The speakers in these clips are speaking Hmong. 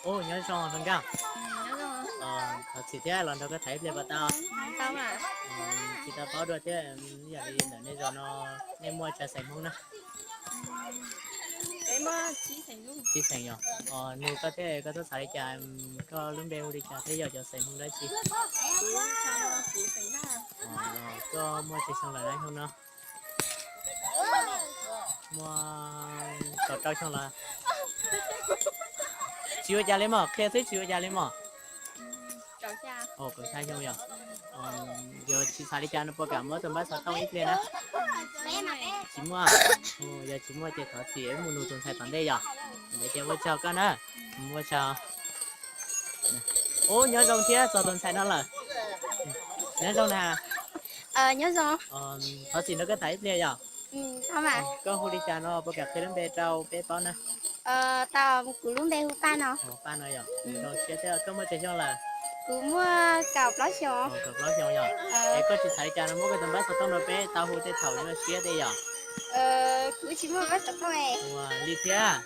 Ub, nyob zoo hluas nkauj. Thov txim thiab los nrog koj tham ib pliag puas tau? Tsis tau paub dua thiab, yog li ntawm nej zos no nej muaj tsawg xeem Hmoob na? Tsib xeem yog. Nug koj thiab koj txhob xav li cas, koj lub npe hu li cas thiab yog cov xeem Hmoob dab tsi? Koj muaj tsawg xyoo lawm na hnub no? Muaj kaum rau xyoo lawm. Tsis ua cas li mog, qhia xwb tsis ua cas li mog. Kaum xya xyoo yog. Yog tsis xav li cas no puas kam muab tus npawb xov tooj ib pliag na? Tsis muaj. Yog tsis muaj ces thov txim, wb mus nug tus ntxhais tom ntej yog. Ntawd ces ua tsaug koj na. Ua tsaug. Ub, nyob zoo thiab txog tus ntxhais no lawm. Nyob zoo na. Thov txim nrog koj tham ib pliag yog. Koj hu li cas no puas kam qhia lub npe rau peb paub na? Tau, kuv lub npe hu Paj no. Paj no yog. Zoo siab thiab, koj muaj tsawg xyoo lawm? Kuv muaj kaum plaub xyoo. Kaum plaub xyoo yog. Es koj tsis xav li cas no muab koj tus npawb xov tooj rau peb tau hu tej thaum nyuaj siab tej yog. Kuv tsis muaj npawb xov tooj. Ua li thiab.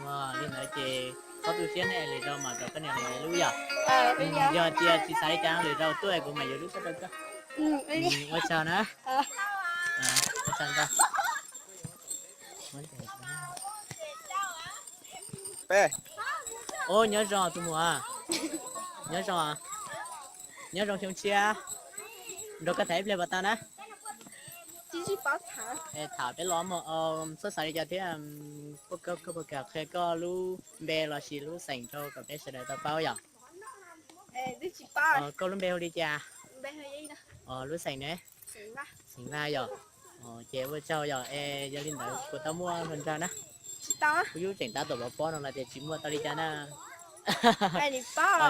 Ua li ntawd ces txhob tu siab, nej lwm zaus mam rau koj niam lwm lub yog. Yog tias tsis xav li cas lwm zaus tuaj kuv mam yuav lub xov tooj rau koj. Ua tsaug na. Ua tsaug ntau. Ub, nyob zoo tus muam. Nyob zoo. Nyob zoo xyoo tshiab. Nrog koj tham ib pliag puas tau na? Tham peb los mog, txhob xav li cas thiab, koj puas kam qhia koj lub npe los sis lub xeem rau kom peb sawv daws tau paub yom? Koj lub npe hu li cas? Lub xeem ne? Xeem Vaj yog. Ces ua tsaug yog, es yog li ntawd puas tau muaj hluas nraug na? Kuv yeej tseem tab tom pov pob no los tias tsis muaj tau li cas na.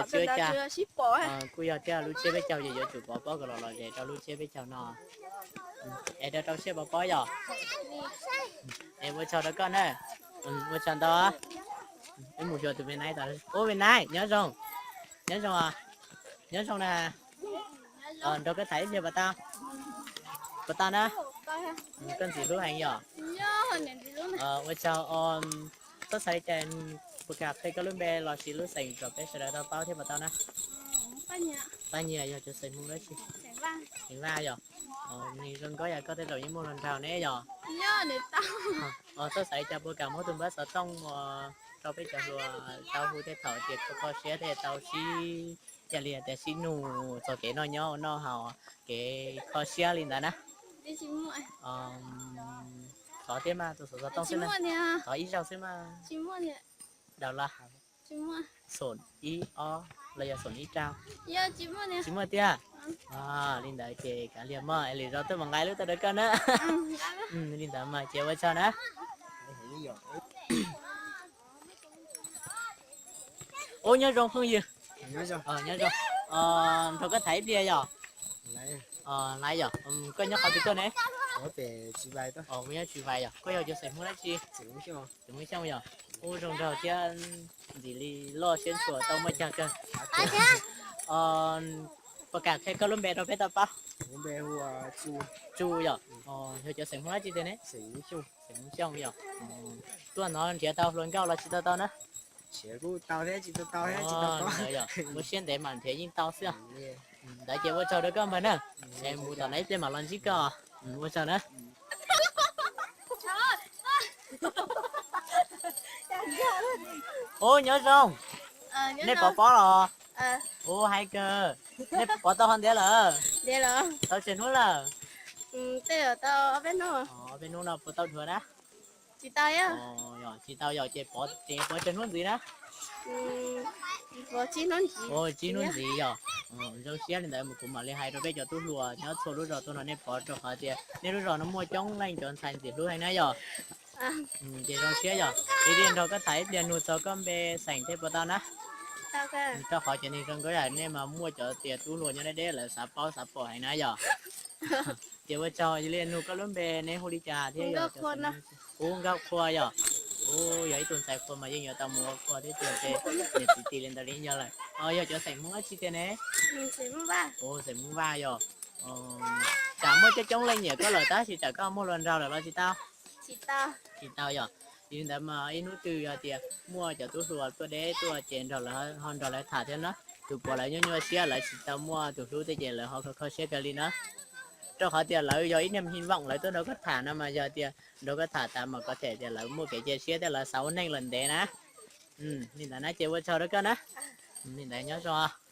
Tsis ua cas. Kuj yog thiab, lub tsiab peb caug ces yuav tsum pov pob kom los lom zem rau lub tsiab peb caug no. Es rau rau siab pov pob yog. Es ua tsaug rau koj na. Ua tsaug ntau. Wb mus xyuas tus me naib tas. Ub, me naib, nyob zoo. Nyob zoo. Nyob zoo na. Nrog koj tham ib pliag puas tau? Puas tau na? Koj ntxim hlub heev yom. Ua tsaug. Txhob xav li cas, puas kam qhia koj lub npe los sis lub xeem rau peb sawv daws tau paub thiab puas tau na? Paj Nyias yog cov xeem Hmoob dab tsi? Xeem Vaj yog. Nws zoo nkauj yam koj tej zaum yeej muaj hluas nraug ne yog. Txhob xav li cas, puas kam muab tus npawb xov tooj rau peb cov hluas tau hu tej thaum tias kho kho siab thiaj tau sib, yam li tias sib nug txog kev noj nyob ua noj haus, kev kho siab li ntawd na. Thov thiab mas, tus xov tooj xwb na. Thov ib zaug xwb mas. Daus laj, xoom ib ob los yog xoom ib rau? Tsis muaj tiag. Li ntawd ces kav liam mog, es lwm zaus tuaj mam nqa lub tuaj rau koj na. Li ntawd mas ces ua tsaug na. Ub, nyob zoo phooj ywg. Nyob zoo. Nrog koj tham ib pliag yog. Laiv yog. Koj nyob qhov twg tuaj ne? Kuv nyob Tsis Vais yog. Koj yog cov xeem Hmoob dab tsi? Xeem Hmoob Xyooj yog. Ub, zoo nraug thiab ntxim li loj siab ntshua tau muaj cag kawg. Puas kam qhia koj lub npe rau peb tau paub? Tsu yog. Yog cov xeem Hmoob dab tsi tiag ne? Xeem Hmoob Xyooj yog. Tuaj no nrhiav tau hluas nkauj los tsis tau tau na? Ua siab ntev mas nrhiav yeej tau xwb. Ntawd ces ua tsaug rau koj npawg na. Es mus tom no ib pliag mam los ntsib koj. Ua tsaug na. Ub, nyob zoo. Nej pov pob los? Ub, hais kawg. Nej pov tau hov ntiav lawm? Tau tsawg hnub lawm? Peb hnub no puas tau dhuav na? Tsis tau yog ces pov tsawg hnub ntxiv na? Tsib hnub ntxiv yog. Zoo siab li ntawd mas kuv mam li hais rau peb cov tub hluas nyob txhua lub zos tuaj no nej pov rau qhov tias nej lub zos no muaj coob leej cov ntxhais ntxim hlub heev na yog. Ces zoo siab yog, ib pliag nrog koj tham ib pliag nug txog koj npe xeem thiab puas tau na? Rau qhov cov neeg zoo nkauj yam nej mas muaj cov tias tub hluas nyob deb deb lawv xav paub xav pom heev na yog. Ces ua tsaug, yog li nug koj lub npe neb hu li cas thiab yog? Ub, Nkauj Qhua yog. Ub, yog ib tug ntxhais qhua mas yeej yuav tau mus ua qhua thiab tiag ces niam txiv tis li ntawd li yog lawm. Yog cov xeem Hmoob dab tsi tiag ne? Xeem Hmoob Vaj yog. Tsam muaj coob coob leej nyiam koj lawm tab sis tsam koj muaj hluas nraug lawm los tsis tau? Tsis tau yog. Yog li ntawd mas ib hnub twg yog tias muaj cov tub hluas tuaj deb tuaj ces nrog lawv, ho nrog lawv tham thiab na. Tus puav lawv nyuaj nyuaj siab, lawv tsis tau muaj tus hlub thiab ces lawv ho kho kho siab kawg li na. Rau qhov tias lawv yog ib niag hy vọng lawv tuaj nrog koj tham no mas yog tias nrog koj tham tas mas có thể tias lawv muaj kev cia siab thiab lawv xav ua neej lawm ntev na. Li ntawd na ces ua tsaug rau koj na. Li ntawd nyob zoo.